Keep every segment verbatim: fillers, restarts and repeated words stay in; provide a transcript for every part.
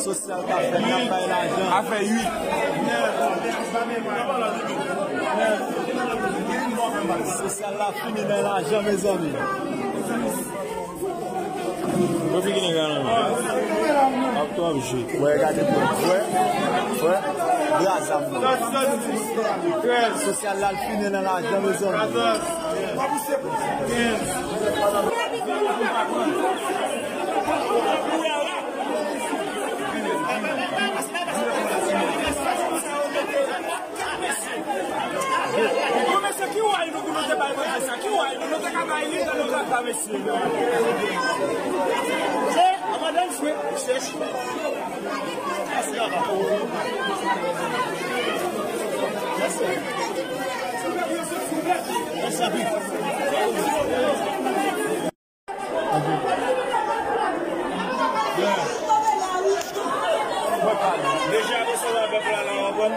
Sosyal k ap fèt, n ap bay lajan. Afè uit. Sosyal la fini nan lajan, mezanmi. Yo figi nèg la nan men. Ap twòp jwe. Wè, gade pou wè. Wè. Bra zam nan. Sosyal la fini nan lajan, mezanmi. Yo, mesye, ki way nou pou nou te bay manje sa? Ki way nou? Nou te ka bay li, nou te ka bay mesye. Che, avandan l fwe. Chèch. Mèsi, papa. Mèsi. Mèsi anpil. Deja resevwa pèp la la, w konprann?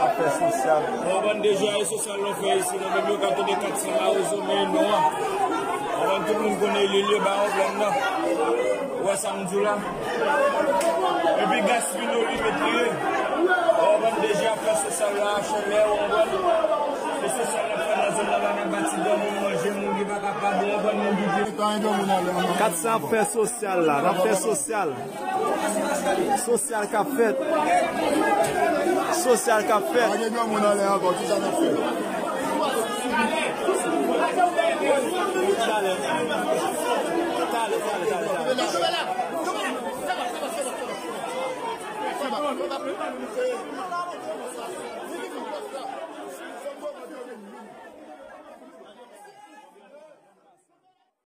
Afè sosyal. W konprann, deja e sosyal nou fè isi, nou menm yo ka tande kat san mawozo, men non. W konprann, tout moun konnen li, li ba yon plenn nan. Ou wè sa m di w la? Epi gaspino li met li. W konprann, deja afè sosyal la, chalè, w konprann? E sosyal la fè nan zòn nan la, nan bati granmoun, manje moun ki pa kapab, w konprann, moun ki Kat san ap fè sosyal la, n ap fè sosyal. Sosyal k ap fèt. Sosyal k ap fèt. Pa gen granmoun anlè ankò, kisa n ap fè? Talè.